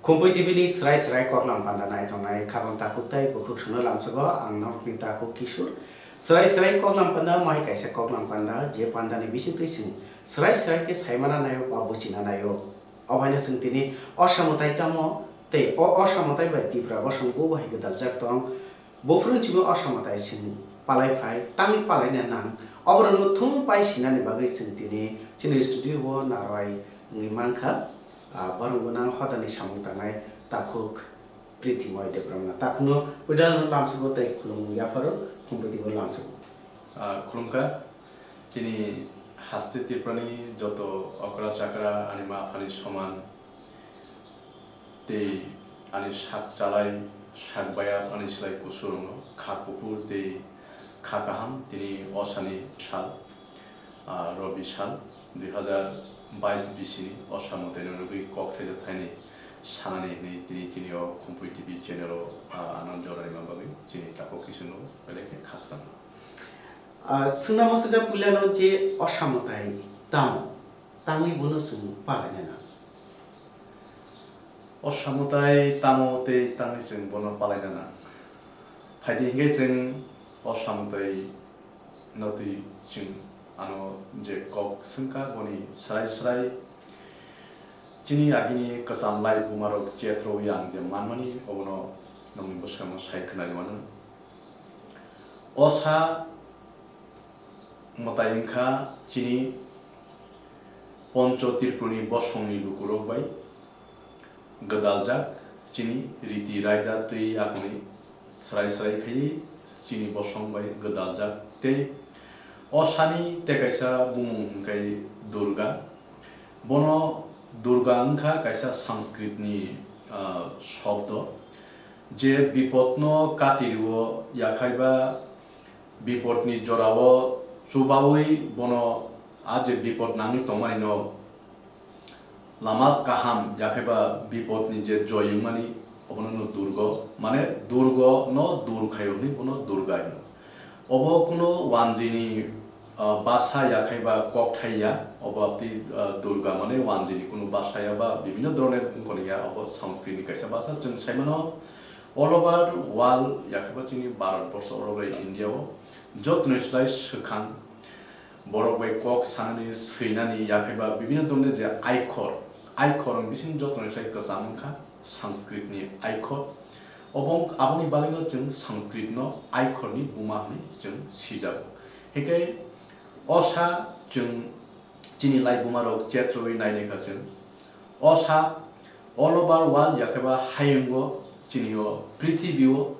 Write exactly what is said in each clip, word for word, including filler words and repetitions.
Khumpui T V ni srai srai koklam panda naitongnai khabang takhuk tei bukhuk songno lamsogo ang norokni takhuk Kishore. Srai srai koklam panda mai kaisa koklam panda, je pandani bisingtwi chwng srai srai khe saimana naio ba buchina naio. Ohaino chwng tini osamotai tamo tei o osamotai bai Tipra bosong bo bahai gwdaljak tong. Buphuru chini osamotai chwng palai phai, tangwi palaina nang. Oborokno thum pai sinani bagwi chwng tini chini studio o narwai wngwi mankha. Ah, borok gwnang hodani samung tangnai takhuk Pritimoy Debbarma. Takhukno puila no lamsugo tei khulumung yapharo, Khumpui T V o lamsugo. Ah, khulumkha. Chini haste Tripurani joto okra chakra ani ma aphani soman tei ani sak chalai, sak bayap ani slai kusurungno kha kuphur tei kha kaham tini osani sal, ah, Robi sal dui hazar bais bisini osa mwtaino rwgwi kok thaisa thaini sanani hwnwi tini chini o Khumpui T V channel o, ah, ano jora rima bagwi chini takhuk Kishore no belai khe khakchangma. Ah, swngna muchungkha puilano je osamotai tamo tangwi bono chwng palaina nang. Osamotai tamo tei tangwi chwng bono palaina nang. Phaidi hinkhe chwng osamotai no twi chwng ano je kok swngkha boni srai srai chini agini kwcham lai bumarok chethrwi ang je manmani obono nokni bwskango sai khwnarwi mano. Osa mwtai wngkha chini Poncho Tripurani bosongni lukurok bai gwdaljak, chini riti raida twi yakungni srai srai khaiwi chini bosong bai gwdaljak tei osani tei kaisa bumung hwnkhe Durga. Bono Durga wngkha kaisa Sanskritni, ah, shobdo, je bipodno kati rwo, yakhaiba bipodni jorao chubawi bono a je bipod nangwi tongmanino lama kaham, yakhaiba bipodni je joy wngmani, obono no Durgo, mane Durgo no dur khaio hwnwi bono Durga hino. Obo kuno wanjini, ah, basa ya khai ba kokthai ya, obo abdi, ah, Durga mane wanjini kuno basa ya ba bibhinno dhoroner wngkoni ya, obo Sanskrit ni kaisa basa. Chwng sai mano all over world ya khai ba chini Bharat borsho, all over India o joto ni slai swkang borok bai kok sanani, swinani ya khai ba bibhinno dhoroner je aikhor, aikhor wng bising joto ni slai kwcham wngkha Sanskrit ni aikhor. Obo, aboni bagwino chwng Sanskritno aikhorni buma hwnwi chwng sijago. Hinkhe osa chwng chini lai bumarok chetrwi nainaikha chwng. Osa all over world yakheba hayungo chini o prithibio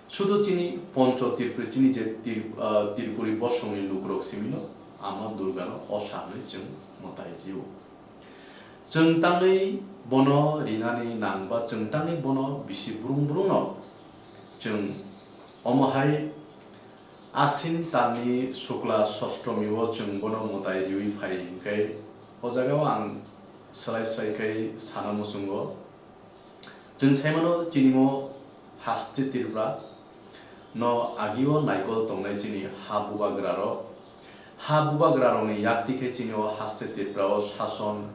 sudu chini Poncho Tripuri chini je Tir-, ah, Tripuri bosongni lukurok simino Ama Durgano osa hwnwi chwng mwtai rio. Chwng tangwi bono rinani nang ba chwng tangwi bono bisi brung brungno chwng omo hai Asin talni Shukla Sostomio chwng bono mwtai riwi phai hinkhe o jagao ang swlai swlai khai sana muchungo. Chwng sai mano chini o haste Tripura no agio naikol tongnai chini ha bubagra rok. Ha bubagra rokni yakti khe chini o haste Tripura o sason,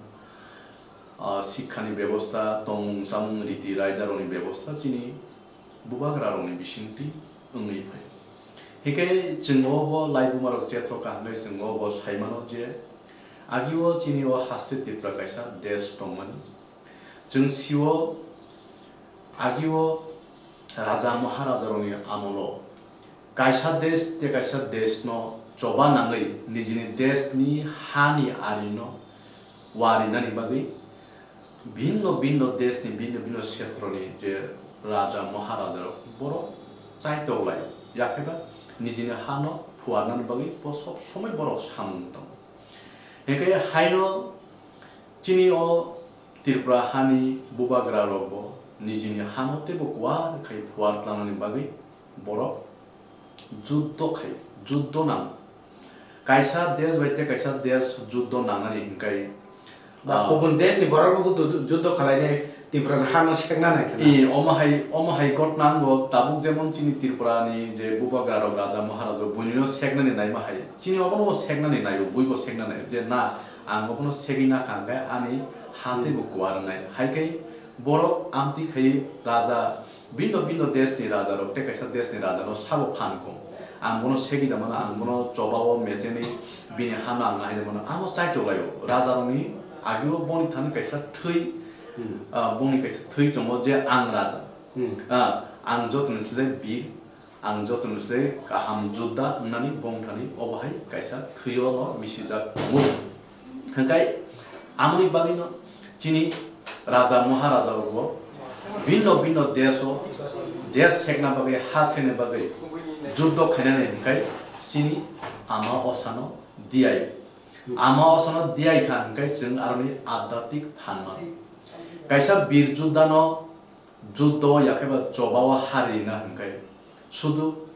ah, sikhani bebosta, tongmung chamung riti raidarokni bebosta chini bubagra rokni bisingtwi wngwi phai. Hinkhe chwng o bo lai bumarok chethro kaham khe chwng o bo sai mano je agio chini o haste Tripura kaisa desh tongmani. Chwng sio, agio raja maharajarokni amolo kaisa desh tei kaisa deshno choba nangwi nijini deshni hani arino warinani bagwi bhinno bhinno deshni bhinno bhinno setroni je raja maharajarok borok chaitoklai, yakheba nijini hano phuarnani bagwi bo sob somoi borok samung tongo. Hinkhe haino chini o Tripura hani bubagra rokbo nijini hano teibo kuar khai phuar tlangnani bagwi borok juddo khai, juddo nang. Kaisa desh bai tei kaisa desh juddo nangnani hinkai, ba ah, kubun desh ni borok rokbo juddo khalainai Tripura ni hano sekna nai khna. I, omo hai, omo hai ghotna ango tabuk jemon chini Tripura ni je bubagra rok raja maharaja rok buini no seknani naima hai. Chini obono bo seknani naio, buibo sekna naio je na, ang obono segwi nakha, hwnkhe ani ha teibo kuar wngnai. Hai khe Borok amtwi khai raja, bino bino desni rajarok tei kaisa desni rajano sabo phan kong. Ang bono segwi da mano, ang bono chobao mecheni bini hano ang nahai da mano. Amo chaitoglaio. Rajarokni agio boni thani kaisa thwi, Hmm. ah, boni kaisa thwi tongo je ang raja. Hmm. Ah, ang jotoni slai bir, ang jotoni slai kaham judda wngnani bongthani obo hai kaisa thwio no misijak tongo. Hwnkhe amoni bagwino chini raja moharaja rokbo bino bino deso, des sekna bagwi, ha sekna bagwi juddo khainani hwnkhe chini ama osano diyaio. Ama osano diyai kha hwnkhe chwng aroni adhyatmik phan mano. Kaisa bir juddano juddo ya khe ba chobao hari rina hwnkhe sudu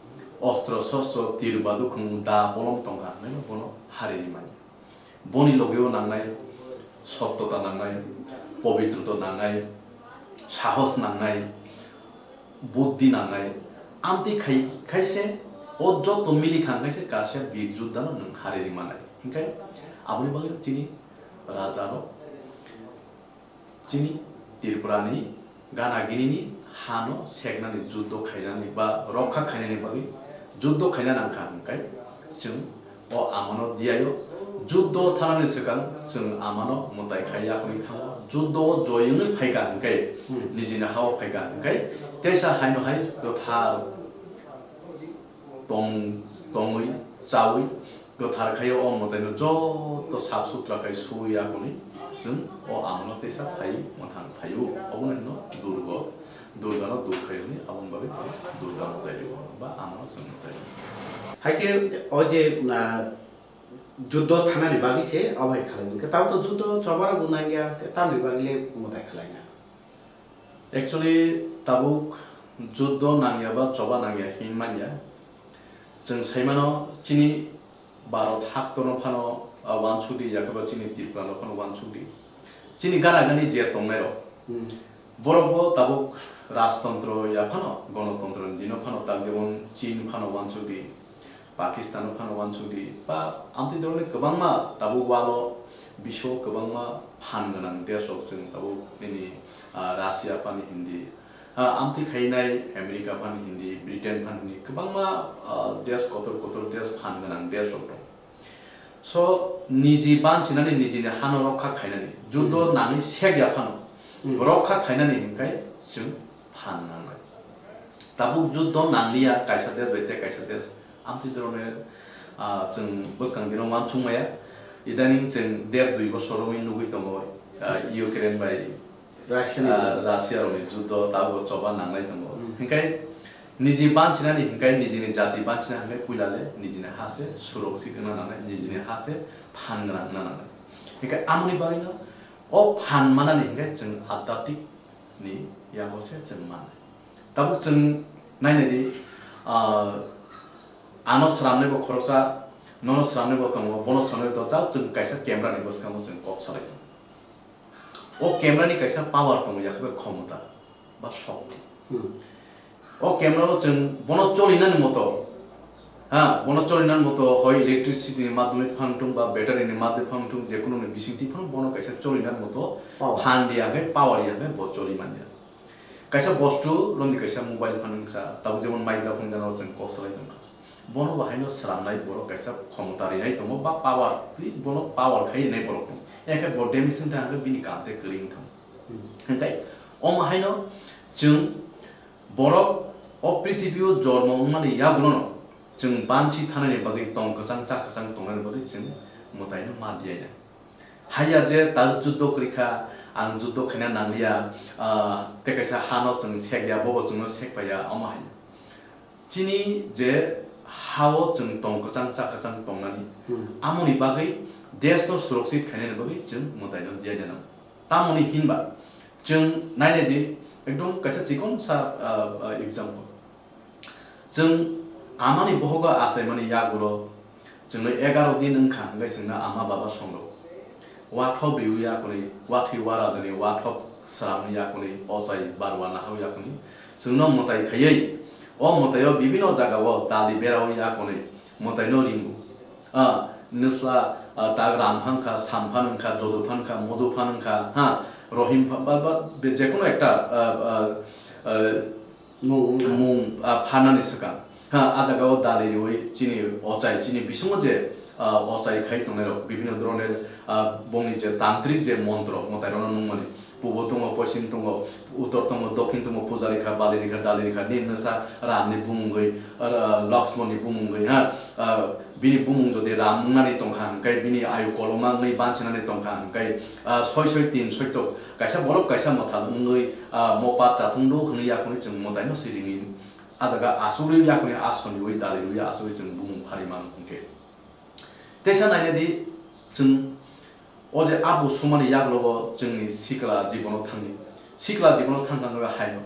ostro sostro tir badukhung da bolong tongkha hwnwi bono hari rimani. Boni logeo nangnai sottota nangnai, pobitrota nangnai, sahos nangnai, buddhi nangnai. Amtwi khai, khaise o joto mili kha hwnkhe se kaisa bir juddano nwng hari rimanai. Hwnkhe aboni bagwi chini rajarok chini Tripurani gana ginini hano seknani juddo khainani ba rokha khainani bagwi juddo khaina nangkha hwnkhe chwng o amano diyaio juddo thanani swkang chwng amano mwtai khai yakhwlwi thango. Juddo o joy wngwi phaikha hwnkhe Hmm. nijini hao phaikha hwnkhe teisa haino hai kwthar tong-, tongwi chawi kwthar khai o mwtaino joto sap sutra khai suwi yakhwlwi chwng o amano teisa phai mwthang phaio. Obono hino Durgo, Durgano dur khai hwnwi aboni bagwi Durga mwtai rio ba amano chwng mwtai rio. Hai khe o je, ah, juddo thanani bagwi se obo hai khlai. Hwnkhe tamo to juddo chobarokbo nangya, khe tamni bagwi le mwtai khlaina? Actually, tabuk juddo nangya ba choba nangya hinmanya. Chwng saimano chini Bharat haktorno phano, ah, uansukdi, yakhe ba chini Tripurano phano uansukdi. Chini gana gani je tongnairok, Hmm. borokbo tabuk rajtontro ya phano, gonotontroni dino phano, tak jemon Chin phano uansukdi, Pakistano phano uansukdi, ba amtwi doroni kwbangma tabuk walo biso kwbangma phan gwnang desrok chwng tabuk nini, ah, Russia phani hindi, ah, amtwi khainai America phani hindi, Britain phani hindi, kwbangma, ah, des kotor kotor des phan gwnang desrok dong. So, niji banchinani nijini hano rokha khainani, juddo Hmm. nangwi sek ya phano, Hmm. rokha khainani hinkhai chwng phan nangnai. Tabuk juddo nangliya kaisa des bai tei kaisa des, amtwi dorone, ah, chwng bwskang dino uansukmaya. Idaning chwng der dui bosor romwi nugwi tongo, ah, Ukraine bai Russia ni Ah, juddo. Russia rokni juddo tabuk choba nanglai tongo. Hmm. Hinkhai niji banchinani hinkhai nijini jati banchina hinkhai puila le nijini ha se surok si gwnang nangnai, nijini ha se phan gwnang wngna nangnai. Hinkhai amoni bagwino o phan manani hinkhai chwng adhyatmik ni yago se chwng manai. Tabuk chwng nainai di, ah, ano swnamnai bo khoroksa, nono swnamnai bo tongo, bono swnamnai bo tongo, chwng kaisa camera ni bwskango chwng kok salai tongo. O camera ni kaisa power tongo, yakhe bai khomota ba shokti. Hmm. O camera o chwng bono cholinani moto, ha, bono cholinani moto hoi electricity ni madhyome phano thung ba battery ni madhyome phano thung, jekunu ni bisingtwi phano bono kaisa cholinani moto Power. Phan di yakhe power yakhe bo choli manya. Kaisa bostu romni kaisa mobile phano wngkha, tabuk jemon microphone gana o chwng kok salai tongkha. Bono bo haino swnamnai borok kaisa khomota rinai tongo ba power twi bono power khai rinai borok tongo. Yakhe bo damage wngkha hwnkhe bini kaam tei kwrwi wngkha. Hmm. Hwnkhe omo haino chwng borok o prithibio jormo wngmani yagulono chwng banchi thanani bagwi tong kwchang cha kwchang tongnani bagwi chwng mwtaino ma diya ya. Haiya je tak juddo kwrwi kha, ang juddo khaina nangliya, ah, tei kaisa hano chwng sek ya, bobo chwngno sek paiya, omo hai. Chini je hao chwng tong kwchang cha kwchang tongnani, Hmm. amoni bagwi desh no surakshit khainani bagwi chwng mwtaino diya jana. Tamoni hinba chwng nainai di ekdom kaisa chikon sa, ah, ah, example. Chwng amani bohogo achaimani yagulo chwngno egaro din wngkha hwnkhe chwngno ama baba songrok. Wathop riwi yakunwi, wathwi warajani wathop sramwi yakunwi, ochai barwa nahao yakunwi chwngno mwtai khaiwi, o mwtaio bibino jagao dali berawi yakunwi mwtaino ringo. Ah, nwsla, ah, tak ram phan kha, sam phan wngkha, jodo phan kha, modo phan wngkha, ha, Rohim pha-, ba, ba, be-, jekono ekta, ah, ah, ah, Mung wngkha. Mung, ah, phanani swkang. Ha, a jaga o dali riwi chini ochai, chini bisingo je, ah, ochai khai tongnai rok, bibhinno dhoroner, ah, bongni je tantrik je montro, mwtai rokno nungmani. Pubo tongo, poschim tongo, uttor tongo, dokhin tongo, pujari kha, bali rikha, dali rikha, nini nwsa Ramni bumungwi, ah, Lakshmani bumungwi, ha, ah, bini bumung jodi Ram wngnani tongkha hwnkhe, bini ayu koloma wngwi banchinani tongkha hwnkhe, ah, soi soi tin soi tok kaisa borok kaisa mwthal wngwi, ah, mopat chathung do hwnwi yakungwi chwng mwtaino swi ringwi, ah jaga asugwi yakungwi asoniwi daliwi asugwi chwng bumung phari mano hwnkhe. Teisa naina di chwng o je abo sumani yaklogo chwngni sikla jibono thangni. Sikla jibono thang thang khe haino.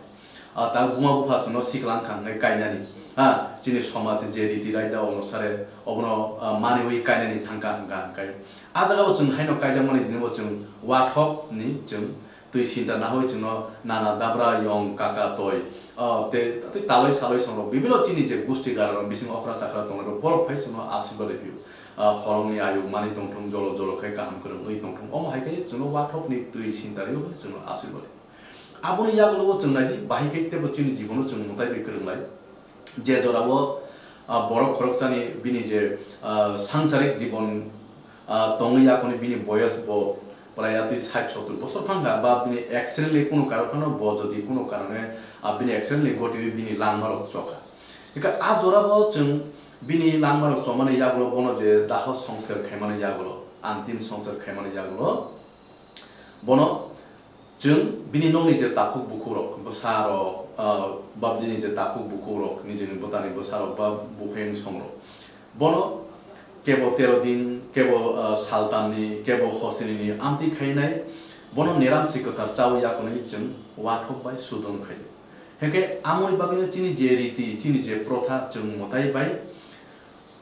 Ah, ta buma bupha chwngno sikla wngkha hwnkhe kainani. Ha, chini somaj je riti raida onusare obono, ah, maniwi kainani thangkha hwnkha hwnkhe. Ah jagao chwng haino kaijakmani dinibo chwng wathokni chwng twi sinta nahui chwngno nana dabra yong kaka toi, ah, tei, tei taloi saloi songrok bibino chini je gusti gararok bisingo okra chakra tongnai rok borok phai chwngno asirwad ripio. Ah, horongni ayuk mani tongthung jolo jolo khai kaham kwrwngwi tongthung omo hai khe chwngno wathokni twi sinta rwio hwnwi chwngno asirwad ripio. Aboni yagulo chwng naidi bahai khe teibo chini jibono chwng mwtai bai kwrwnglai. Je jorao, ah, borok khoroksani bini je, ah, sangsarik jibon, ah, tongwi yakoni bini boyos bo prai atwi sait sottur bosor phangkha ba bini accidentally kunu karon phano bo jodi kunu karone, ah, bini accidentally gotiwi bini langmarok chokha. Hika a jorabo chwng bini langmarok chomani yagulo bono je daho songskar khaimani yagulo, antim songskar khaimani yagulo, bono chwng bini nokni je takhuk bukhukrok, bwsarok, ah, babjini je takhuk bukhukrok, nijini bwtani bwsarok ba bupheng songrok, bono kebo tero din, kebo, ah, saltamni, kebo hosinini amtwi khainai, bono niram sikthar chawi yakunwi chwng wathok bai sudon khaio. Hwnkhe amoni bagwino chini je riti, chini je protha chwng mwtai bai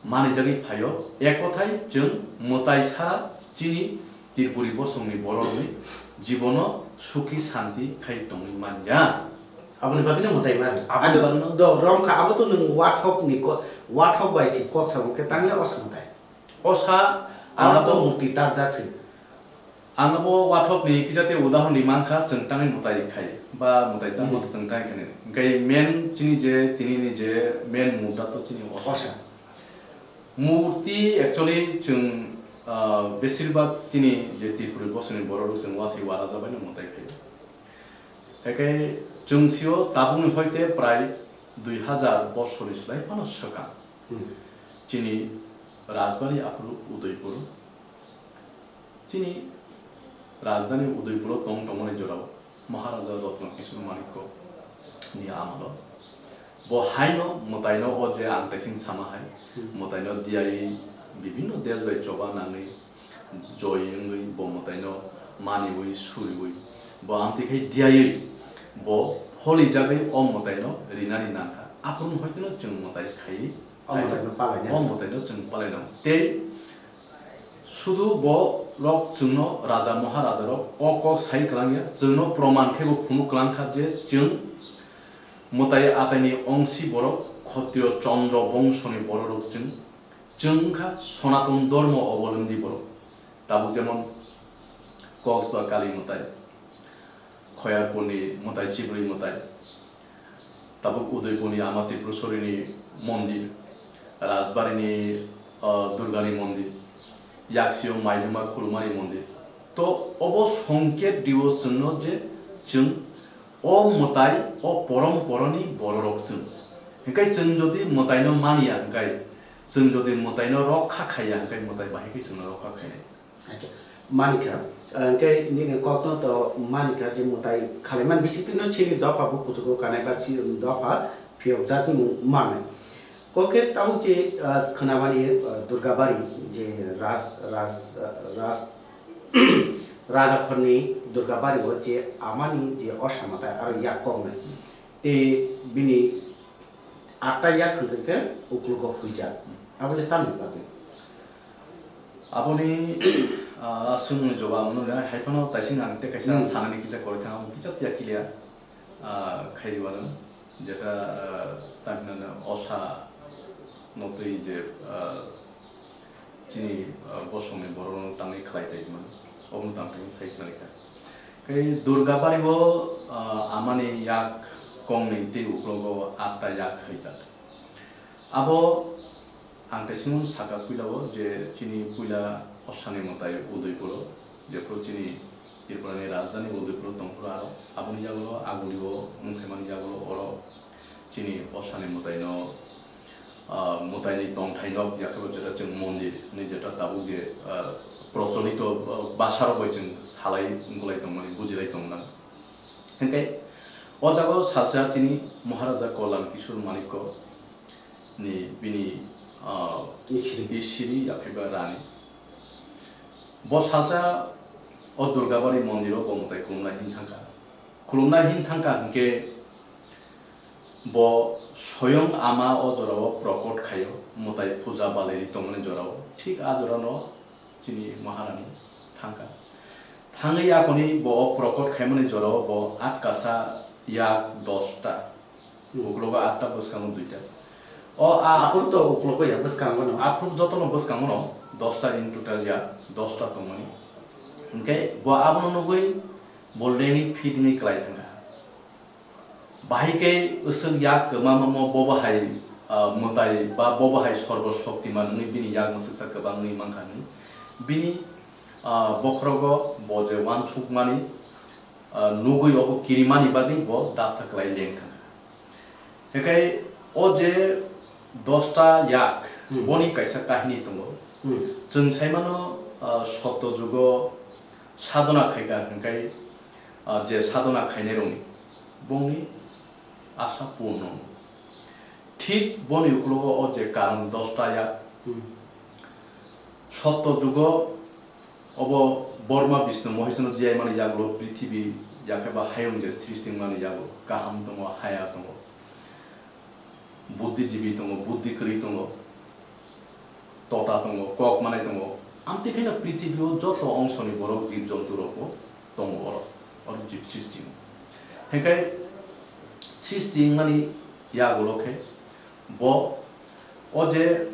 manijagwi phaio, ek kothai chwng mwtai sara chini Tripuri bosongni borokni jibono suki santi khai tongwi manya. Aboni bagwino mwtai mano. Aboni bagwino. Do, romkha, abo to nwng wathokni ko-, wathok bai si kok samung khe tangle osa mwtai. Osa, ang abo to mukti tarjak si. Ang abo wathokni kisa tei udahoroni mankha, chwng tangwi mwtai khai, ba mwtai tamo Hmm. chwng tangwi khainai. Hwnkhe main chini je, tinini je main mudda to chini osa. Osa. Murti actually chwng, ah, besirbak chini je Tripuri bosongni borok rok chwng watwi warajabaino mwtai khai. Hwnkhe chwng sio tabukni hoite prai dui hazar bosorni slai phano swkang. Hmm. Chini rajbari aphuru Udaipur. Chini rajdhani Udaipuro tong tongmani jorao Maharaja Ratna Kishore Manikya ni amalo bo haino mwtaino o je ang taising sama hai, Hmm. mwtaino diyai bibhinno dej bai choba nangwi joi wngwi bo mwtaino maniwi suriwi bo amtwi khai diyaiwi bo pholijagwi o mwtaino rinani nangkha. Aphuru hoiteno chwng mwtai khai O mwtaino palaina. O mwtaino chwng palaina. Tei sudu bo rok chwngno raja maharaja rok o kok sai kwlangya, chwngno proman khe bo phunuk kwlangkha je chwng mwtai ataini ongsi borok Khatriyo Chandra bongsoni borok rok chwng, chwng wngkha Sonaton Dhormo obolombi borok. Tabuk jemon Koks ba Kali mwtai, Khoyarpurni mwtai, Chibrwi mwtai, tabuk Udaipurni Ama Tripureshwarini mondir, Rajbarini, ah, Durgani mondir, Yaksio Maiduma khulumani mondir. To obo songket rio chwngno je chwng o mwtai, o poromporani bororok chwng. Hwnkhe chwng jodi mwtaino maniya hwnkhe, chwng jodi mwtaino rokha khaiya hwnkhe mwtai bahai khe chwngno rokha khainai. Acha, manikha, hwnkhe nini kokno to manikha je mwtai khalaimani bisingtwi no chini dopha bo kuchugo kanai ba chini dopha phiyokjakmung manai. Kok khe tabuk je, ah, khwnamani, ah, Durgabari je Raj, Raj, ah, Raj, Rajakhorni Durgabari o je amani je osa mwtai aro yak koknai. Tei bini atta yak hwnkhe khe uklogo huijak. Abole tamni bagwi? Aboni, ah, swngmungni jobab ang nukya, hai phano taising ang tei kaisa Hmm. sanani kisa kwrwi thang, ang kisa phiya kilia, ah, khairi wano, jeta, ah, tamhinani osa no twi je, ah, chini, ah, bosongni borokno tangwi khlai tongmani, obono tang tangwi sai khlaikha. Tei Durgabari o, ah, amani yak kongnwi tei uklogo atta yak hwijak. Abo ang tei simon saka puilao je chini puila Osani mwtai Udaipuro, jephuru chini Tripurani rajdhani Udaipuro tongphuru aro aboni yagulo Agulio wngkhaimani yagulo oro chini Osani mwtaino, ah, mwtaini tongthaino yakhebo jeta chwng mondir hinwi jeta tabuk je, ah, procholito, ah, bwsarok bai chwng salai wngulai tongmani, bujilai tongmani. Hinkhe o jaga o salsa chini Maharaja Kalyan Kishore Manikya ni bini, ah, Isiri. Isiri yakheba rani. Bo salsa o Durgabari mondir o bo mwtai khulumna hin thangkha. Khulumna hin thangkha hinkhe bo soyong ama o jorao prokot khaio, mwtai puja balairi tongmani jorao. Thik a jorano chini Maharani thangkha. Thangwi akoni bo o prokot khaimani jorao bo atkasa yak dosta. Hmm. Uklogo atta bwskango duita. O a Aphuru to uklogo ya bwskango no. Aphuru jotono bwskango no dosta in total ya dosta tongmani. Hinkhe bo abono nugwi bo lengwi fit wngwi kwlai thangkha. Bahai khe aswk yak kwbangma mo bobo hai, ah, mwtai ba bobo hai sorbo shoktiman wngwi bini yak mwswksa kwbang wngwi mankha hinwi. Bini, ah, bokhorogo bo je uansukmani, ah, nugwi obo kirimani bagwi bo dabsa kwlai leng thangkha. Hinkhe o je dosta yak, Hmm. boni kaisa kahini tongo. Hmm. Chwng saimano, ah, sotto jugo sadhona khaikha hinkhe, ah, je sadhona khainairokni bongni asa purno. Thik boni uklogo o je karon dosta yak. Hmm. Sotto jugo obo Borma Bishnu Mohesano diyaimani yagulo prithibi yakheba hayung je srishti wngmani yagulo kaham tongo, haya tongo, buddhijibi tongo, buddhi kwrwi tongo, tota tongo, kok manai tongo. Amtwi khaino prithibi o joto ongsoni borok jib jontu rokbo tongo oro, oro jib srishti. Hinkhe srishti wngmani yagulo khe bo o je,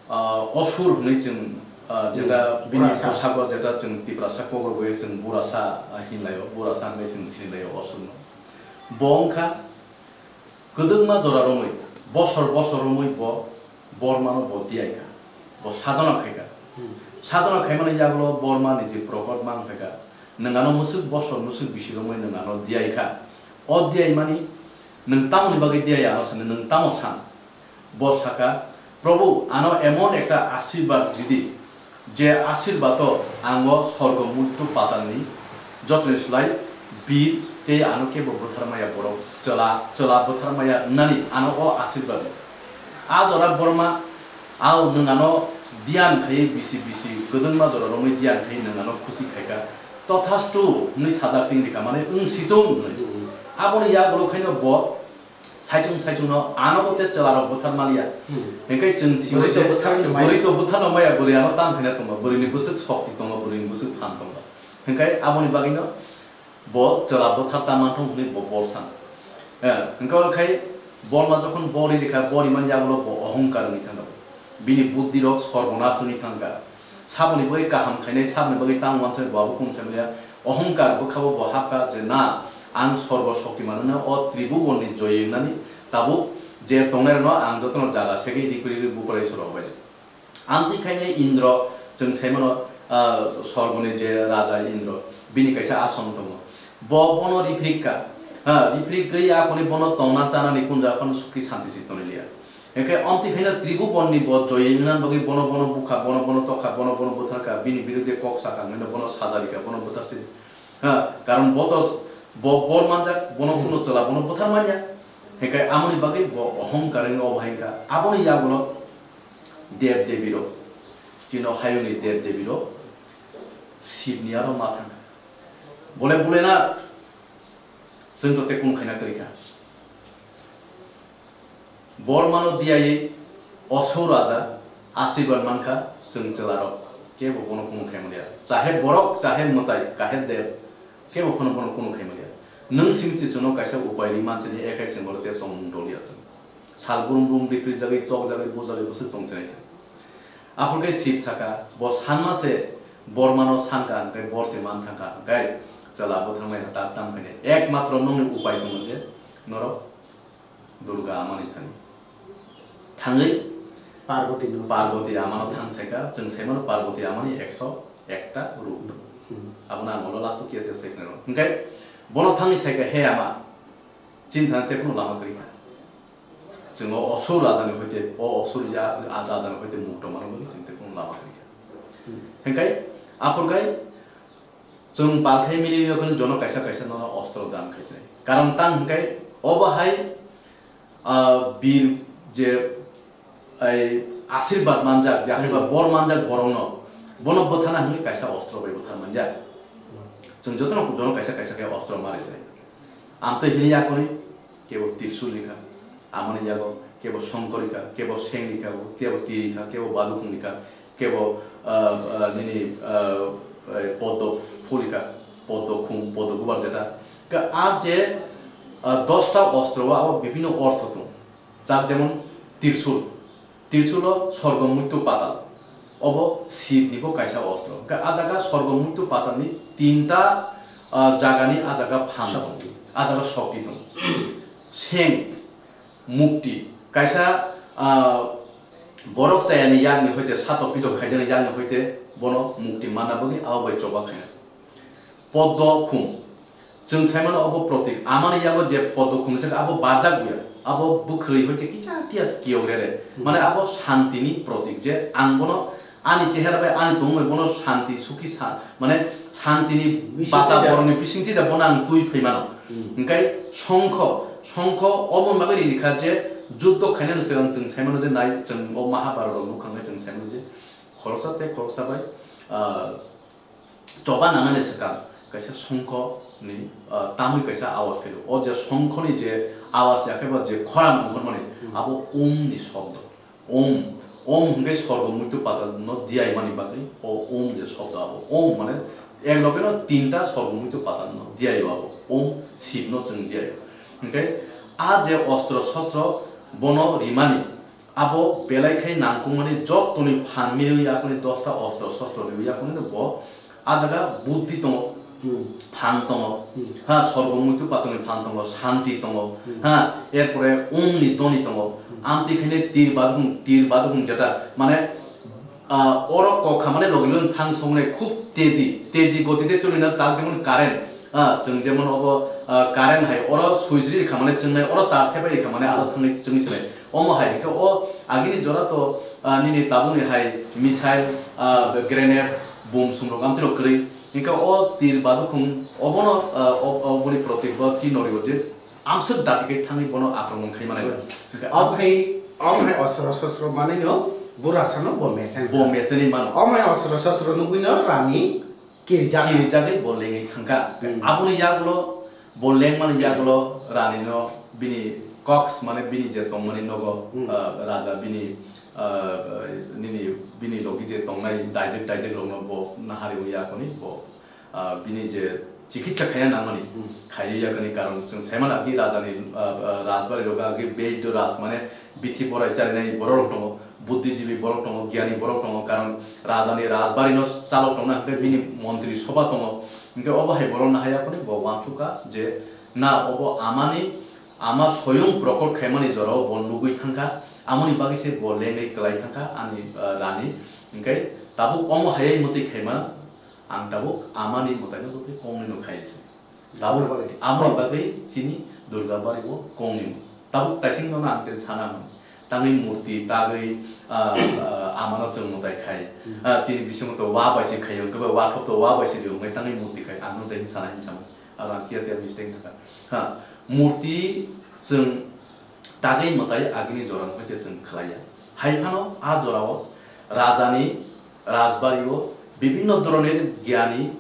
ah, osur hwnwi chwng, ah, jeta Hmm. bini Burasa. Bwsako jeta chwng Tiprasa kokrok bai chwng burasa, ah, hinlaio, burasa hwnwi chwng sinilaio osurno. Bo wngkha kwdwkma jora romwi, bosor bosor romwi bo Bormano bo diyaikha, bo sadhona khaikha. Hmm. Sadhona khaimani yagulo Borma niji prokot mang phaikha. Nwng ano mwswk bosor, mwswk bisi romwi nwng ano diyaikha. O diyaimani nwng tamoni bagwi diyai ano sani, nwng tamo san? Bo saka, "Probhu, ano emon ekta ashirbad ridi, je ashirbado ang o sorgo, muittu, patalni jotoni slai bir tei ano kebo bwtharmaya borok, chwla, chwla bwtharmaya wngnani ano o ashirbad." A jora Borma, "Ao, nwng ano diyan khaiwi bisi bisi kwdwkma jora romwi diyan khaiwi nwng ano khusi khaikha, tothastu hwnwi sajak ting rikha, mane wng situng hwnwi." Hmm. Aboni yagulo khaino bo saichung saichungno ano to tei chwlarok bwthar maliya. Hmm. Hinkhe chwng simi Bwrwi to je bwtharno maya. Bwrwi to bwtharno maya, bwrwi ano tang khaina tongo, bwrwini bwswk sokti tongo, bwrwini bwswk phan tongo. Hinkhe aboni bagwino bo chwla bwthar ta manthung hwnwi bo bor san. Eh, hinkhe oro khai Borma jokhon bori rikha, bori man yagulo bo ohongkar wngwi thangkha. Bini buddhi rok sorbonas wngwi thangkha. Saboni bagwi kaham khainai, saboni bagwi tang uansuknai bo abo kung saimanya. Ohongkar bwkhao bo hakha je, "Na, ang sorbo shoktiman wngna, o tribubonni joyi wngnani, tabuk je tongnairokno ang jotono jaga segwi rikwi rikwi buprai soro bai." Amtwi khainai Indro, chwng saimano, ah, sorgoni je raja Indro, bini kaisa asom tongo. Bo bono riphrik kha, ha, riphrik gwi akoni bono tongna chanani kunja phano sukhi santi si tonwi liya. Hinkhe omtwi khaino Tribhubanni bo joyi wngna bagwi bono, bono bukha, bono, bono tokha, bono, bono bwtharkha, bini birude kok sakha hwnwi bono saja rikha, bono bwtharsi. Ha, karon bo to s-, bo bor manjak, bono Hmm. kuno chwla bono bwthar manya. Hinkhe amoni bagwi bo ohongkar wngwi obo hai wngkha. Aboni yagulo dev devi rok, chini hayungni dev devi rok Shivni aro ma thangkha. Bole, bole na, chwng to tei kung khaina kwrwi kha. Bormano diyayi Osur raja asirban mankha, chwng chwlarok kebo bono kunu khaimaliya. Chahe borok, chahe mwtai, kahe dev, kebo phano bono kunu khaimaliya. Nwng singsi chwngno kaisa upai ri mansini, ekhai chwng oro tei tongmung doliya chwng. Sal brum brum ripri jagwi, tok jagwi, bujagwi bwswk tong sinai chwng. Aphuru khe Shiv sakha, bo sanma se Bormano sankha, hwnkhe bor se man thangkha, hwnkhe Chwla bwtharnai tak tam khainai. Ekmatro nokni upai tongo je norok Durga amani thani. Thangwi Parvati no. Parvati amano thang saikha, chwng saimano Parvati amani ekso ekta rup tongo. Hmm. Abono ang ulo last o kiya kiya sai khlainai. Hwnkhe bono thangwi saikha, "He ama, chini thani tei phano lama kwrwi kha. Chwng o Asur rajani hoite, o Asur ya, a rajani hoite mukto mano bagwi chwng tei phano lama kwrwi kha." Hmm. Hwnkhe aphurkhai chwng palkhai mili yakhwno jono kaisa kaisa nono ostro dan khaisai. Karon tang hwnkhe obo hai, ah, bir je ai asirbad manjak, yakhe ba Hmm. bor manjak borokno, bono bwthana hwnwi kaisa ostro bai bwthar manjak. Hmm. Chwng jotono jono kaisa kaisa khe ostro mari sai. Amtwi hini yakoni kebo tirsul rikha, amoni yago kebo songkor rikha, kebo seng rikha, kebo tir rikha, kebo badukhung rikha, kebo, ah, ah, nini, ah, eh, poddo phul rikha, poddo khum, poddo gubar jeta. Ka a je, ah, dosta ostro o abo bibhinno ortho tong. Jak jemon tirsul. Tirsulo sorgo muitu patal. Obo Shiv ni bo kaisa ostro. Hwnkhe a jaga sorgo muitu patal ni tinta, ah, jaga ni a jaga phan tong. Shokti. A jaga shokti tong. Seng, mukti. Kaisa, ah, borok chaya ni yak ni hoite satok pitok khaijak ni yak ni hoite bono mukti manna bagwi abo bai choba khaina. Poddo khum. Chwng saimano obo protik. Amani yago je poddo khum se abo barjak buya. Abo bwkhwrwi hoite kisa tiya kiyok rere. Hmm. Mane abo shanti ni protik je ang bono ani chehera bai ani tongmung bai bono shanti sukhi sa-, mane shanti ni Bisingtwi bata da. Boroni bisingtwi da bono ang twi phai mano. Hmm. Hwnkhe songkho, songkho obo bagwi ri rikha je juddo khainani swkang chwng saimano je nai chwng o Mahabharata rok nukha hwnkhe chwng saimano je khoroksa tei khoroksa bai, ah, choba nangnani swkang kaisa songkho ni, ah, tamwi kaisa awas khaio. O je songkho ni je awas yakhe ba je khorang ongkhormani, Hmm. abo Om ni shobdo. Om, Om hwnkhe sorgo muitu patal no diyaimani bagwi o Om je shobdo abo. Om mane ek loge no tinta sorgo muitu patal no diyaio abo. Om Shiv no chwng diyaio. Hwnkhe a je ostro sostro bono rimani, abo belai khai nangkukmani jottoni phan miriwi yakuni dosta ostro sostro riwi yakuni bo a jaga buddhi tongo, Hmm. phan tongo, Hmm. ha, sorgo muitu patongni phan tongo, shanti tongo, Hmm. ha, erpore Om ni doni tongo, Hmm. amtwi khaine tir badukhung, tir badukhung jeta, mane, ah, oro kok khamane logi logi thang songnai khub teji, teji gotite chulina tak jemon current, ah, chwng jemon obo, ah, current hai oro switch ri khamane chwngnai oro tar thepai ri khamane aro thangwi chwngwi swnai. Omo hai hwnkhe o agini jora to, ah, nini tabukni hai missile, ah, grenade, bom sumrok amtwino kwrwi. Hwnkhe o tir badukhung obono, ah, ob-, oboni protik bo twi norio je amswk dati khe thangwi bono akromon khai mani. Hwnkhe Omo hai, omo hai ostro sostro manwino burasano bo mechang. Bo mechani mano. Omo hai ostro sostro nugwino rani Kirijak. Kirijagwi bo lengwi thangkha. Hmm. Aboni yagulo, bo lengmani yagulo, rani no bini koks, mane bini je tongmani nogo, Hmm. ah, raja bini, ah, nini, bini logi je tongnai daijek daijek rokno bo nahari wi yakoni bo, ah, bini je chikitsa khaina nangmani Hmm. khaiwi yakani karon chwng saimano agi rajani, ah, ah, rajbari rogo agi beidyo raj mane bithi borai charinai borok rok tongo, buddhijibi borok tongo, giyani borok tongo, karon rajani rajbari no chalok tongna hwnkhe bini montri sobha tongo, hwnkhe obo hai borok no haya phone bo uansukha je na obo amani, ama soyung prokot khaimani jorao bo nugwi thangkha, amoni bagwi se bo lengwi kwlai thangkha ani, ah, rani, hwnkhe tabuk omo hayai mwtwi khaima ang tabuk amani mwtaino bo tei kongni no khai se. Tabuk Durga bari. Aboni bagwi chini Durga bari bo kongni. Tabuk kaising no ang tei sana mano. Tangwi murti tagwi, ah, ah, amano chwng mwtai khai. Hmm. Ah, chini bisingo to wa bai se khai, hwnkhe bai wa thok to wa bai se ri, hwnkhe tangwi murti khai, ang no tei sana hinwi samo. Aro ang kiya tiya mistake thaka. Ha, murti chwng tagwi mwtai agini jora no hwnkhe chwng khlaiya. Hai phano a jorao rajani rajbari o bibinno dhoronir gyani,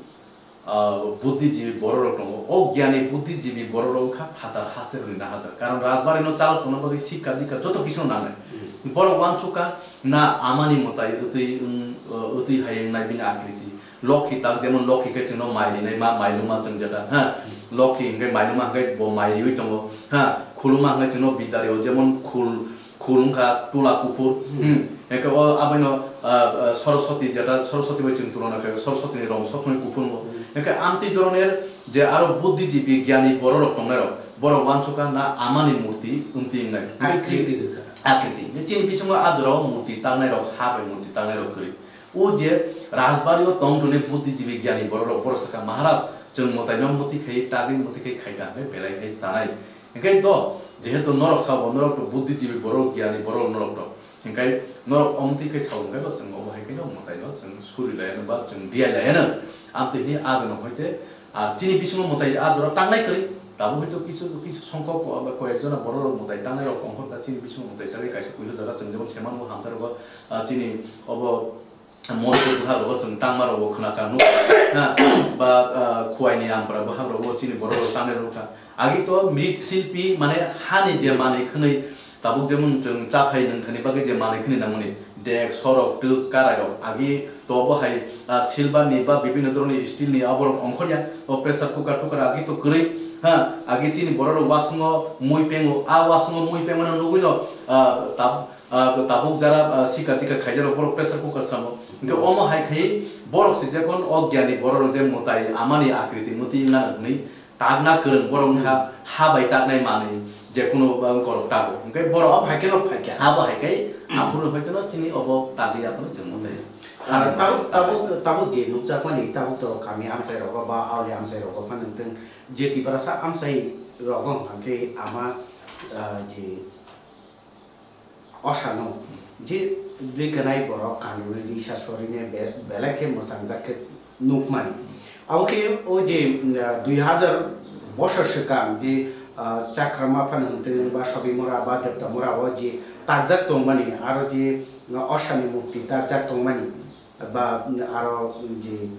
ah, buddhijibi borok rok tongo. O gyani buddhijibi borok rok wngkha phatar haste rwni nahajak. Karon rajbari no chalok tongna bagwi sikka dikka joto kisu no nangnai. Hmm. Borok uansukha na amani mwtai wtwi wng, ah, wtwi hai wngnai bini akriti. Lokhi tak jemon lokhi khe chwngno mai rinai ma, mailuma chwng jeta, ha? Hmm. Lokhi hwnkhe mailuma hwnkhe bo mai riwi tongo, ha? Khuluma hwnkhe chwngno bidya rio jemon khul, khul wngkha tula kuphur, Hmm. hmm. Hwnkhe o aboino, ah, ah, Saraswati, jeta Saraswati bai chwng tulona khe, Saraswati ni rong sokmani kuphur wngo. Hmm. Hwnkhe amtwi dhoroner je aro buddhijibi, gyani bororok tongnairok, borok uansukha na amani murti wngtwi wngnai. Akriti rwkha. Akriti. Chini bisingo a jorao murti tangnairok, ha bai murti tangnairok kwrwi. O je rajbari o tong tongnai buddhijibi, gyani bororok, borok sakha, "Maharaj, chwng mwtaino mwtwi khai tagwi, mwtwi khai khaikha, hwnkhe belai khai chanai." Hwnkhe to, jehetu norok sabo, norok to buddhijibi borok, gyani borok norok to. Hwnkhe norok omtwi khe sao hwnkhe bo chwng obo hai khe no mwtaino chwng suri laiano ba chwng diya laiano. Amtwi hwnwi a jora hoite, ah, chini bisingo mwtai a jora tangnai kwrwi. Tabuk hoito kisu, kisu songkok ko-, ba koyek jona borok rok mwtai tangnai rok ongkhorkha chini bisingo mwtai tangwi kaisa puila jaga chwng jemon se mano hamsa rogo, ah, chini obo Mondir bwkhak rogo chwng tangma rogo khwnakha nuk, ha, ba, ah, Khuaini Ampra bwkhak rogo chini borok rok tangnai rok kha. Agi to mrit silpi mane hani je manwi khwnwi tabuk jemon chwng chathai nwngthani bagwi je manwi khwnwi nangmani dek, sorok, twk, karai rok agi to bo hai, ah, silver ni ba bibinno dhoronni steel ni aborok ongkhorya o pressure cooker tukar agi to kwrwi, ha, agi chini borok rok wasungo mui pengo, a wasungo mui pengmano nugwi no, ah, tab-, Ah, tabuk jara, ah, sika tika khaijak rok borok pressure cooker samo. Hwnkhe omo hai khai borok se jekon o gyani borok rok je mwtai amani akriti mwtwi wngna hwnwi tagna kwrwng borok wngkha ha bai tagnai manwi jekunu, ah, borok tago. Hwnkhe borok o hai khe no phai kha. Abo hai khai aphuru hoito no chini obo tagwi aphuru chwng mwtai. Ah, tabuk, tabuk, tabuk je nukjakmani tabuk to kami amchai rogo ba auli amchai rogo phano wngthwng je Tiprasa amchai rogo hwnkhe ama, ah, je Osano je riganai borok kanwi risa sorini be-, belai khe mwchangjak khe nukmani. Abo khe o je, mm, dui hazar bosor swkang je, ah, Chakrama phano hwntwng ba Sobimura ba Deptamura o je takjak tongmani aro je, mm, Osani murti takjak tongmani ba, mm, aro je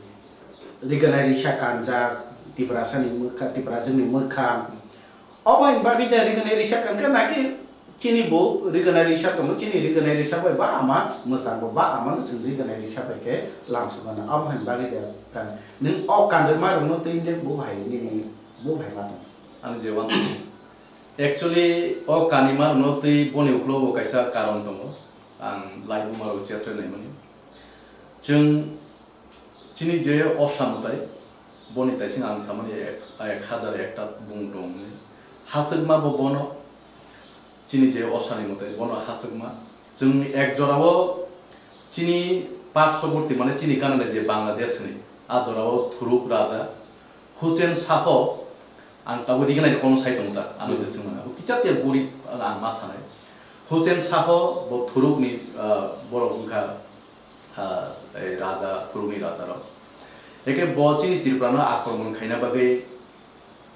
riganai risa kanjak Tiprasani mwkha, Tiprajwkni mwkha. Obo ni bagwi de riganai risa kankha naki chini bo riganai risa tongo, chini riganai risa bai ba ama mwchang bo ba ama no chwng riganai risa bai khe lamsok mano. Abo ni bagwi de kan nwng o kanrwma rok no twi de bo hai nini bo hai ma tong. Ani je wan actually o kanima rok no twi boni uklo bo kaisa karon tongo. Ang lai buma rok chetre nai mani. Chwng Chini je Osa mwtai, boni taising ang samani ek, ek hazar ekta bung tong hwnwi. Haswkma bo bono, chini je Osani mwtai, bono haswkma. Chwng ek jorao chini parshoborti, mane chini ganani je Bangladesh ni, a jorao Thuruk Raja Hussein Saho, ang tabuk rignai kono sai tongo ta, ano je swngmani. Abo kicha tia gurib, ang ma sanai. Hussein Saho bo Thuruk ni, ah, borok wngkha, ah, ei raja, Thurukni rajarok. Eke bo chini Tripura no akromon khaina bagwi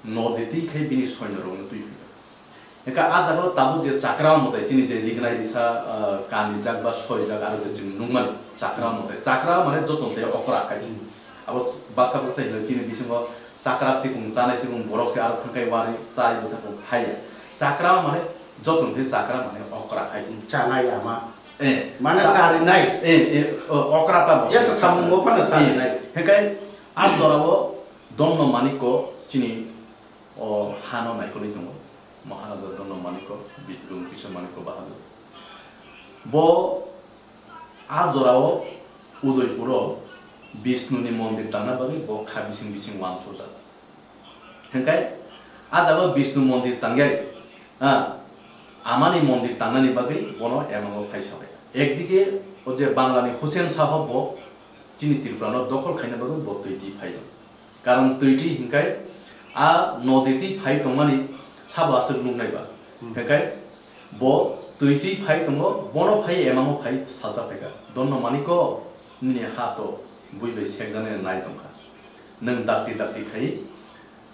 nodi twi khai bini soino rokno twi phai. Eke a jaga o tabuk je Chakra mwtai chini je rignai risa, ah, kanijak ba sorijak aro je chwng nukmani Chakra mwtai. Chakra mane joto tei okra kaisa. Abo baksa baksa hinwi chini bisingo chakra sikung chanai sikung borok se aro thangkai wari chai bwthakhung haiya. Chakra mane joto tei chakra mane okra kaisa. Chanai ama. Eh, mane cha-, charinai. Eh, eh, o, okra ta bo. Jesa samung bo phano charinai. Eh, hekai a jorao Donno Manikko chini o hano naikolwi tongo. Maharaja Donno Manikko, Bikrom Kishore Manikko Bahadur. Bo a jorao Udaipuro Bishnuni mondir tangna bagwi bo kha bising bising uansukjak. Hwnkhe a jaga Bishnu mondir tangyai, ah, amani mondir tangnani bagwi bono emango phai sabai. Ekdike o je Banglani Hussein Saho bo chini Tripura no dokhol khaina bagwi bo twi twi phai. Karon twi twi hwnkhe a nodi twi phai tongmani sabo aswk nuknai ba. Hmm. Hwnkhe bo twi twi phai tongo, bono phai emango phai sajak phaikha. Donno Manikko nini ha to bui bai sekjaknai nai tongkha. Nwng dakti dakti khai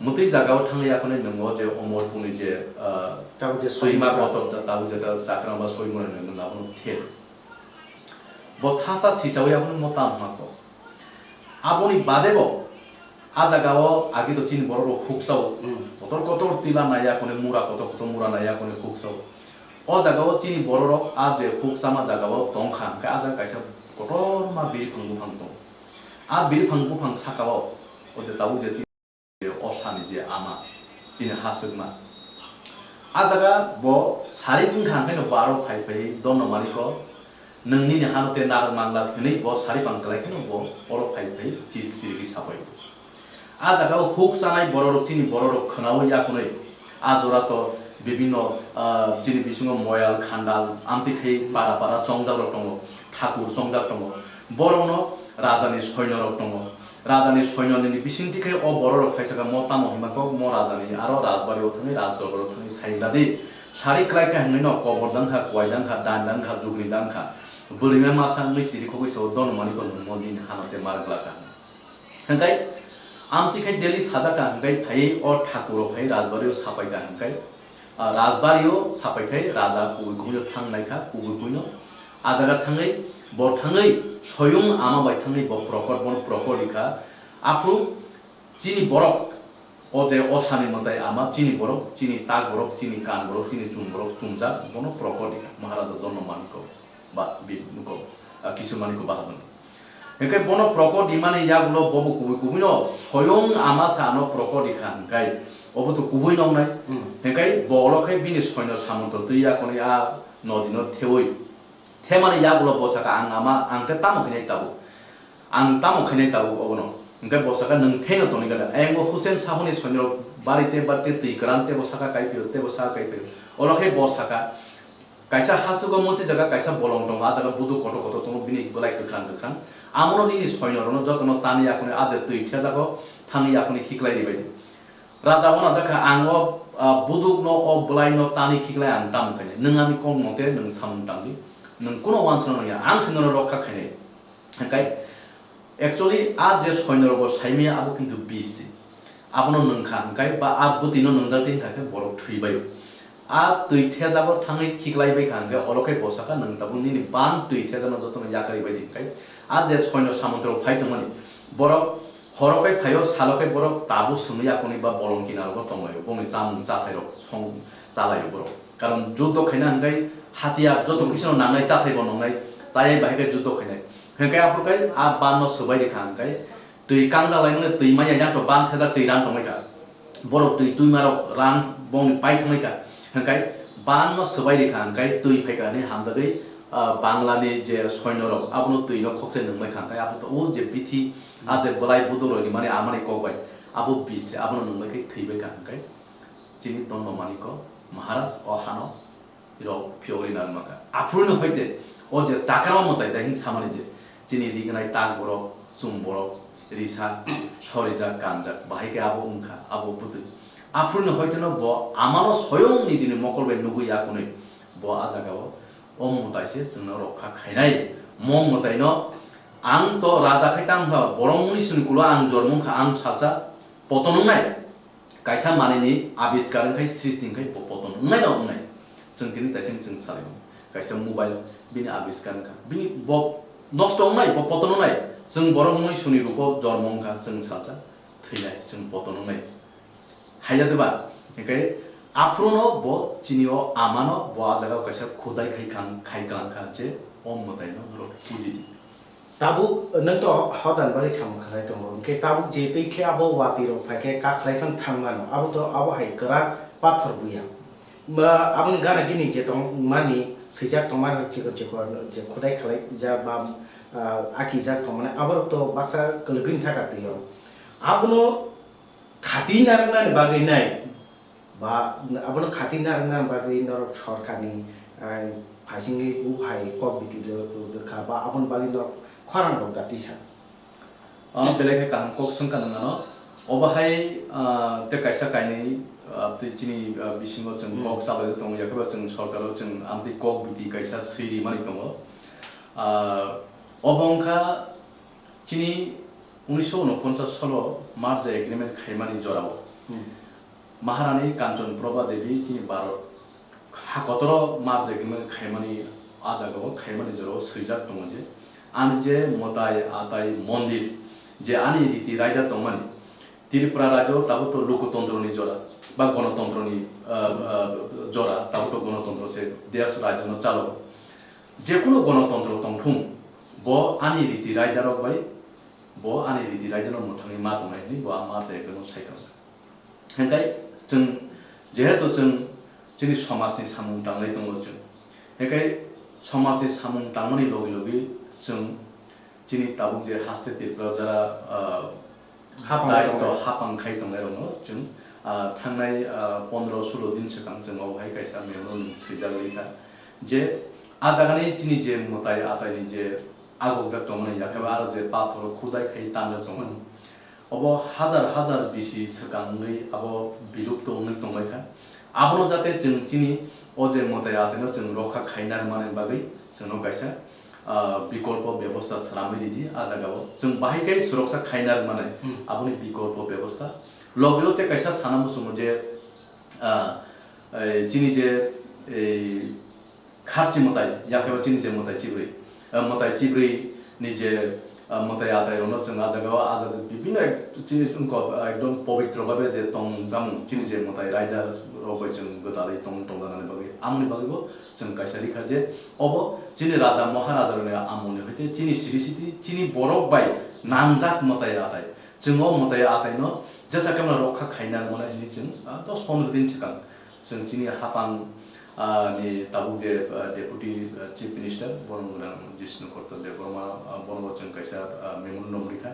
Mwtwi jagao thangwi akhonai nwng o je Omorpurni je, ah, tabuk je twima soimung kotor ja-, tabuk je ta Chakra ba soimung rok nwng abono thep. Bo thasa sichawi abono mo tam hwnma kok. Aboni bade bo a jagao agi to chini borok rok huk chao. Hmm. Kotor kotor tila nai akhonai mura kotor kotor mura nai akhonai huk chao. O jagao chini borok rok a je huk chama jagao tong kha hwnkhe a jaga kaisa kotorma biriphang buphang tong. A biriphang buphang sakao o je tabuk je chini Osani je ama, chini haswkma. A jaga bo sari wngkha, hwnkhe no bo aro phai phai Donno Manikko Nwng nini hano te narwk manglak hwnwi bo sari pang klai kheno bo oro phai phai chirik chirigwi sabai. A jaga o huk chanai bororok chini bororok khwnaui yakunwi a jora to bibinno, ah, chini bisingo moyal khandal amtwi khai para para chongjak rok tongo, thakur chongjak tongo, borokno rajani soino rok tongo. Rajani soinonini bisingtwi khe o bororok phaisakha, mo tamo hwnma kok, mo rajani aro rajbari o thangwi, rajdorbar o thangwi sai wngla di. Sari klai kha hwnwi no kobor dang kha, kuai dang kha, dan dang kha, jugni dang kha. Bwrwima masa wngwi chirikhogwi sao, Dono Manikno nwng mo nini hano te mar glak kha. Hwnkhe amtwi khai Delhi sajak kha hwnkhe phaiwi o thakur o phai rajbari o sapai kha hwnkhe. Ah, rajbari o sapai khai raja kubui kubui no thang nai kha, kubui kubui no. A jaga thangwi, bo thangwi, soyung ama bai thangwi bo prokot, bono prokot rikha. Aphuru chini borok, o je osani mwtai ama, chini borok, chini tak borok, chini kan borok, chini chum borok chumjak, bono prokot rikha Maharaja Dono Maniko ba, bi-, nuko, ah, Kisu Maniko Bahadur. Hwnkhe bono prokot rimani yagulo bobo kubui kubui no soyung ama sa ano prokot rikha hwnkhe obo to kubui nongnai. Hmm. Hwnkhe bo olo khe bini soino samantro twi yakonwi a nodi no thewi themani yagulo bo saka, "Ang ama, ang khe tamo khainai tabuk? Ang tamo khainai tabuk obono?" Hwnkhe bo saka, "Nwng theino tonwi gana." Ayang bo Hussein Sahoni soino bari te bari te twi kwran, tebo saka kaiphio, tebo saka kaiphio. Olo khe bo saka, Kaisa hachugo mwtwi jaga kaisa bolong tongo, a jaga buduk kotor kotor tongo, bini bwlai kwkhwrang kwkhwrang. Amono nini soino rokno jotono tani yakhwni a je twi thejago thangwi yakhwni khiklai ribai di. Raja uanajak kha, "Ang o, ah, budukno, o bwlaino tani khiklai ang tamo khainai? Nwng ani kok mote nwng samung tang di, nwng kuno uansukna nangya, ang se nono rokha khainai." Hwnkhe actually a je soino rogo saimaya abo kintu bis se. Abono nwngkha hwnkhe ba a bwtwino nwngjak tei hwnkha khe borok thwibai. A twi thejago thangwi khiklai bai kha hwnkhe olo khe bo saka, "Nwng tabuk nini ban twi thejano jotono yakarwi bai di," hwnkhe a je soino samantro phai tongmani borok horo khe phaio, salo khe borok tabuk swngwi yakunwi ba bolong kinarogo tonglaio, bongni chamung chathai rok song chalaio borok. Karon juddo khaina hwnkhe hatiyar joto kisino nangnai chathai bo nongnai, chayai bahai khe juddo khainai. Hwnkhe aphuru khe a banno swbai rikha hwnkhe twi kangjak laimani twi manya yang to ban thejak twi rang tongwi kha. Borok twi twima rok rang bongni pai thangwi kha. Hwnkhe banno swbai rikha hwnkhe twi phaikha hwnwi hamjagwi, ah, Banglani je soino rok abono twi no khokse nungbai kha hwnkhe abo to o je bithi a je bwlai buduk rok rimani amani kok bai abo bis se abono nungbai khe thwibai kha hwnkhe chini Dondo Maniko Maharaj o hano rok phiyogwi narwkma kha. Aphuruni hoite o je chakrama mwtai dai hwn samani je chini rignai tak borok, chum borok, risa, sorijak, kanjak, bahai khe abo wngkha, abo bwtwi. Aphuruni hoiteno bo amano soyong nijini mokol bai nugwi yakunwi bo a jagao o mwtai se chwngno rokha khainai. Mo mwtaino ang to raja khai tang kha, borok muni suni kulo ang jormo wngkha, ang salsa poton wngnai. Kaisa manwini abiskar wngkhai, srishti wngkhai, bo poton wngnaino wngnai. Chwng tini taising chwng salai mano. Kaisa mobile bini abiskar wngkha. Bini bo nosto wngnai, bo poton wngnai. Chwng borok mui suni ruko jormo wngkha, chwng salsa thwinai, chwng poton wngnai. Haijak diba? Hwnkhe aphuruno bo chini o amano bo a jagao kaisa khudai khai kang-, khai klang kha je o mwtaino norok puji di. Tabuk nwng to hodan bagwi samung khlai tongo, hwnkhe tabuk je twi khe abo watwi rok phai khe kakhlai phano thang mano, abo to abo hai kwrak pathor buya. Ma, aboni gana gini je tong mani swijak tong mani chikon chikon je khudai khlai ja ba, ah, aki jak tong mani aborok to baksa kwlwgwini thaka twi o. Abono khati narwknani bagwi nai. Ba, abono khati narwkna bagwi norok sorkarni, ah, phaisingwi buphai kok biti rw-, rw-, rwkha, ba aboni bagwi norok khorang rok da tisa. Ah, belai khe kaham kok swngkha nwng ano. Obo hai, ah, tei kaisa kainwi, ah, tei chini, ah, bisingo chwng Hmm. kok chalaiwi tongo, yakhe ba chwng sorkaro chwng amtwi kok biti kaisa swi rimani tongo. Ah, obo wngkha chini unisho unoponchas salo merger agreement khaimani jorao. Hmm. Maharani Kanchan Prabha Devi chini Bharat ha kotoro merger agreement khaimani, a jagao khaimani jorao swijak tongo je, ani je mwtai atai mondir, je ani riti raida tongmani, Tripura rajyo tabuk to lokotontroni jora ba gonotontroni, ah, ah, jora, tabuk to gonotontro se desh rajyo no chalo. Jekunu gonotontro tongthung, bo ani riti raidarok bai, bo ani riti raidano mwthangwi ma tongnai hwnwi bo a merger agreement sai kha. Hwnkhe chwng, jehetu chwng chini somajni samung tanglai tongo chwng, hwnkhe Somajni samung tangmani logi logi chwng chini tabuk je haste Tripura jara, ah, Hapang daitw tongnai. Hapang khai tongnairokno chwng, ah, thangnai, ah, pondro sulo din swkang chwng obo hai kaisa memorandum swijak rikha je a jagani chini je mwtai ataini je agokjak tongmani yakheba aro je pathoro khudai khai tanjak tongmani. Obo hazar hazar bisi swkang wngwi abo bilupto wngwi tonglaikha. Abono jate chwng chini o je mwtai ataino chwng rokha khaina rwmani bagwi chwngno kaisa, ah, bikolpo bebosta swnamwi ridi a jagao. Chwng bahai khe suroksa khaina rwmani Hmm. aboni bikolpo bebosta. Logio tei kaisa sana muchungo je, ah, eh, chini je, eh, Kharchi mwtai, yakheba chini je mwtai chibrwi, eh, mwtai chibrwi ni je, eh, mwtai atai rokno chwng a jagao, a jaga bibino ek-, chini wngkok, eh, ekdom pobitro babe je tong jamung, chini je mwtai raida rok bai chwng gwdalwi tong, tongjanani bagwi, amoni bagwibo chwng kaisa rikha je obo chini raja maharaja rokni amoni hoite chini siri siti, chini borok bai nangjak mwtai atai. Chwng o mwtai ataino jesa khe rokha khaina rwmani hinwi chwng, ah, dos pondro din swkang. Chwng chini hapang, ah, ni tabuk je, ah, Deputy, ah, Chief Minister, bono mwnang Jishnu Korta Debbarma, ah, bono bo chwng kaisa, ah, memorandum rikha.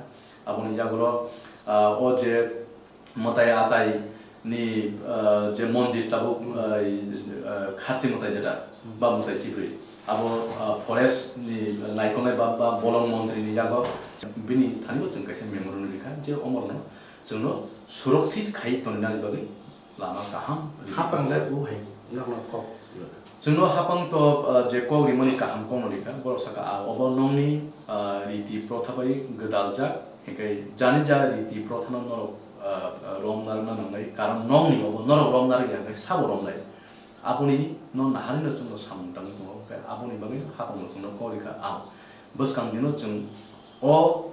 Aboni yagulo, ah, o je mwtai atai ni, ah, je mondir tabuk, Hmm. ah, i, ah, Kharchi mwtai jeta, Hmm. ba mwtai chibrwi. Abo, ah, forest ni naikolnai ba, ba bolong montri ni yago bini thani bo chwng kaisa memorandum rikha je omorno chwngno surakshit khai tonina bagwi lama kaham rikha. Hapang jai o hai, nokno kok. Chwngno hapang to, ah, je kok rimani kaham kokno rikha, borok saka, ah, obo nokni, ah, riti protha bai gwdaljak, hinkhe jani ja riti prothano norok, ah, ah, romna rwna nangnai, karon nokni obo norok romna rwya hinkhe sabo romnai. Aboni no naharino chwngno samung tangwi tongo, hinkhe aboni bagwi hapangno chwngno kok rikha, ah, bwskang dino chwng o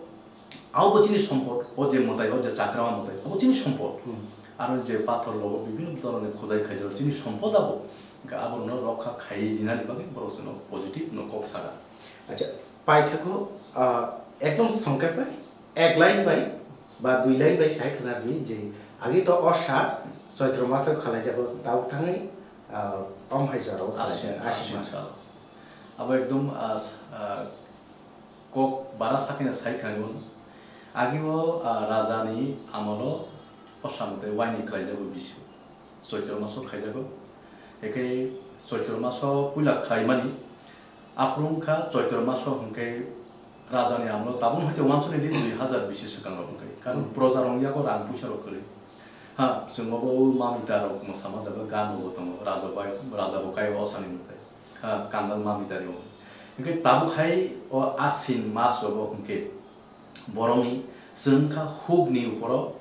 Abo bo chini sompot, o je mwtai, o je chakrama mwtai, abo chini sompot. Hmm. Aro je pathor logo bibhinno dhoroner khudai khaijak, chini sompot abo. Hwnkhe aborokno rokha khaiwi rinani bagwi borok chwngno positive no kok saka. Acha, paithago, ah, ekdom songkhe pai, ek line bai ba dui line bai sai khna di je agi to o sa Choitro maso khalaijago, tabuk thangwi, ah, om hai jorao Asin, khalaijak, Asin Asin maso. Maso. Abo ekdom, ah, s-, ah, Kok bara sakhaino sai khnai mano. Agi o, ah, raja ni amolo o samung tei waini khlaijago bisi. Choitro maso khaijago. Hwnkhe Choitro maso puila khlaimani. Aphuru wngkha Choitro maso hwnkhe raja ni amolo tabuk haikhe uansukni di dui hazar bisi swkang rok hwnkhe. Karon Hmm. proja rok yago rang puisa rok kwrwi. Ha, chwng obo o mamita rok mwsa ma jaga gan bo tongo. Raja bai, raja bo kai o sani mwtai. Ha, kangal mamita rok. Hwnkhe tabuk hai o Asin mas rogo hwnkhe borokni chwng kha hukni uporo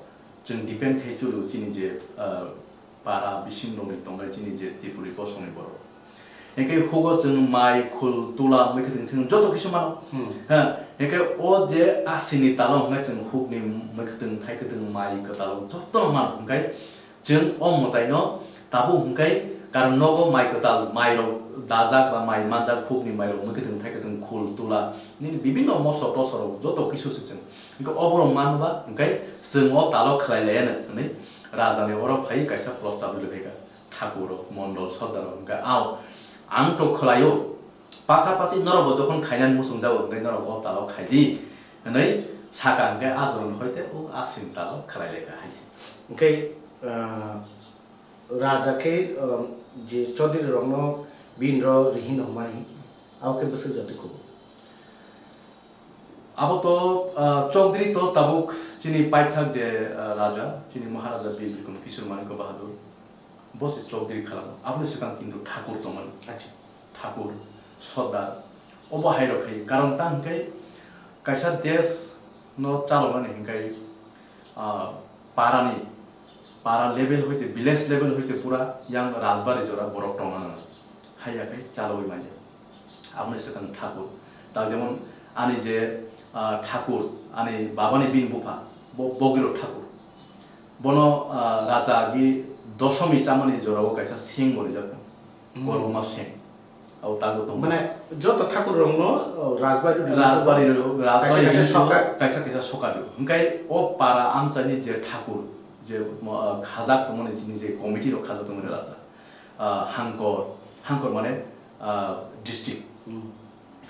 chwng depend khai chwlio chini je, ah, para bising rokni tongnai chini je Tripuri kosongni borok. Hwnkhe hugo chwng mai, khul, tula, mwkhwtwng chwng joto kisu mano. Hmm. Ha, hwnkhe o je Asinni talo hwnkhe chwng hukni mwkhwtwng, thaikwtwng, mai kwtal joto mano. Hwnkhe Chwng o mwtaino tabuk hwnkhe karon nogo mai kwtal, mairok dajak ba mai manjak, hukni mairok, mwkhwtwng thaikwtwng, khul, tula, nini bibinno moso tosorok joto kisu se chwng. Hwnkhe oborok manba hwnkhe chwng o talo khlai laiya hwnwi rajani oro phaiwi kaisa prostab rwlaikha. Thakurrok, mondol, sordarrok hwnkhe, "Ao, ang to khlaio, pasapasi norokbo jokhon khainani muchungjago hwnkhe norok o talo khaidi," hwnwi saka hwnkhe a jorani hoite o Asin talo khlai laikha hai se. Hwnkhe, ah, Raja khe, um, je Chaudhary rokno bini ro rihin hwnmani, abo khe bwswk jati kubu. Abo to, uh, Chaudhary to tabuk chini paithak je, uh, Raja, chini Maharaja Bir Bikram Kishore Manikya Bahadur, bo se Chaudhary khalamo. Aboni swkang kintu Thakur tongmani. Acha. Thakur, Sordar, obo hai rok khai. Karon ta hwnkhe kaisa desh no chaloknani hwnkhe ah, parani, para level hoite, village level hoite pura yang rajbari jora borok tongna nango. Haiya khai chalogwi manya. Aboni swkang Thakur. Ta jemon ani je, ah, Thakur, ani babani bini bupha, bo Bogiro Thakur. Bono, ah, raja agi dosomi chamani jorao kaisa seng bo rijak. Hmm. Koloma seng. Abo tago tongo. Mane, joto thakur rokno, o, rajbari rwdi. Rajbari rw-, rajbari kaisa kaisa rw-, sokat. Kaisa kaisa sokat rw. Hwnkhe o para amchaini je thakur, je mo-, ah, khajak tongmani chini je committee rok khajak tongmani raja. Ah, hangkor, hangkor mane, ah, district. Hmm.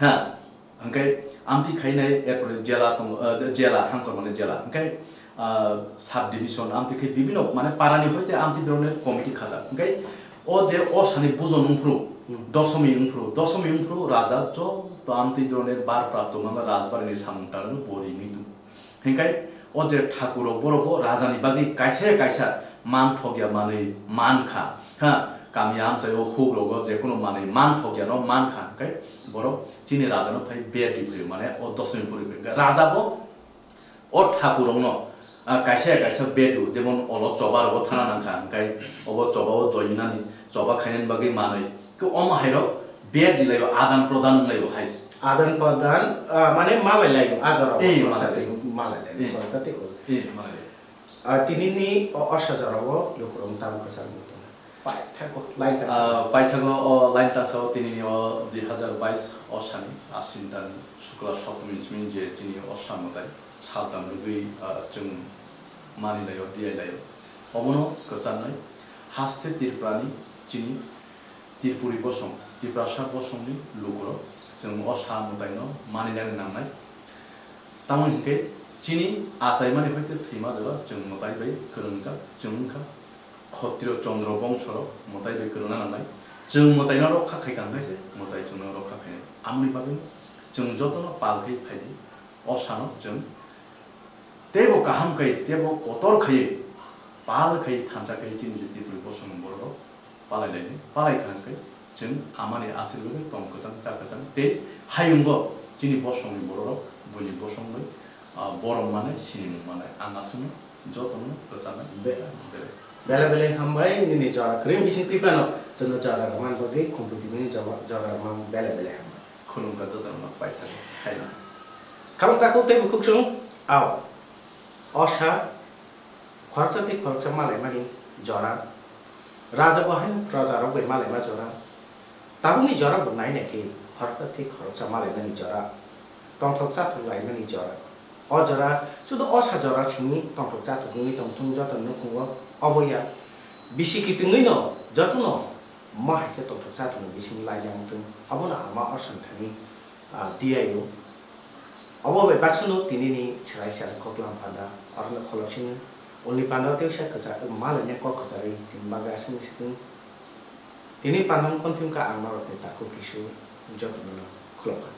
Ha, hwnkhe amtwi khainai, erpore jela tongo, ah, jela, hangkor mane jela. Hwnkhe, ah, sub division amtwi khai bibino, mane parani hoite amtwi doroner committee khajak. Hwnkhe o je o sani bujon wngphru, Hmm. Dosomi wngphru, dosomi wngphru raja joto amtwi doroner bar prapto mano rajbarini samung tangnai bo rimwi tong. Hinkhe o je thakur rok borok bo raja ni bagwi kaisa ya kaisa man thokya manwi man kha. Ha, kami amchai o huk rogo je kunu manwi man thokya no man kha. Hinkhe borok chini raja no phai ber di phai mane o dosomi puri phai. Hinkhe raja bo o thakur rok no, ah, kaisa ya kaisa ber di, jemon olo choba rogo thana nang kha. Hinkhe obo choba o joinani choba khainani bagwi manwi. Ke omo hai rok ber di lai o adan prodan wng lai o hai. Adan prodan, ah, mane malai lai o, a jora o. Eh, malai lai. Malai lai o, eh, khoroksa tei o. Eh, malai lai. Ah, tini ni o, o sajora o lukurok tabuk kwchang bo tongo. Paithago, line taksa. Ah, paithago o line taksa o tini ni o dui hazar bais o sani, Ashin dan Shukla Saptami simi je tini o samwtai saltam rwgwi, ah, chwng mani lai o, diai lai o. Obono kwcharnai haste Tripura ni chini Tripuri bosong, Tiprasa bosongni lukurok chwng o sa mwtaino maninani nangnai. Tamo hinkhe chini achaimani hoite thwima jora chwng mwtai bai kwrwngjak chwng wngkha. Khottiyo Chandra bongsorok mwtai bai kwrwngna nangnai. Chwng mwtaino rokha khaikha hwnkhe se mwtai chwngno rokha khainai. Amoni bagwi chwng jotono pal khai phaidi. O sano chwng teibo kaham khai, teibo kotor khai, pal khai, thansa khai chini je Tripuri bosongni bororok palai lainai, palai kha hwnkhe chwng amani asirwgwi tong kwchang cha kwchang tei hayungbo chini bosongni bororok buini bosongni, ah, borom manai sinimung manai ang aswkno jotono kwcharnai. Be-, bele bele hambai nini jora kwrwi bising twi phano chwngno jora rwmani bagwi khumpuitwmani jora, jora rwmani bele bele hambai. Khulumkha jotono paithago, haino. Khamung takhuk tei bukhuk chwng, ao. O sa, khoroksa tei khoroksa malaimani jora. Raja bo haino projarok bai malaima jora. Tabukni jora bo nai nai khe khoroksa tei khoroksa malaimani jora. Tongthok chathok laimani jora. O jora, sudu o sa jora simi tongthok chathok wngwi tongthung joto nukhungo obo ya. Bisi kitingwi no jotono ma hai khe tongthok chathokni bising laijak wngthung. Abono ama o sa thani, ah, tiyai o. Obo bai baksa no tini ni chwrai chwrai koklam panda, oro no kholop sini. Uni panda tei sa kwchak, ma laina kok kwcharwi tini bagwi aswk ni situng. Tini panda wng kon thim kha ang norok ni takhuk kisu joto no khulop kha.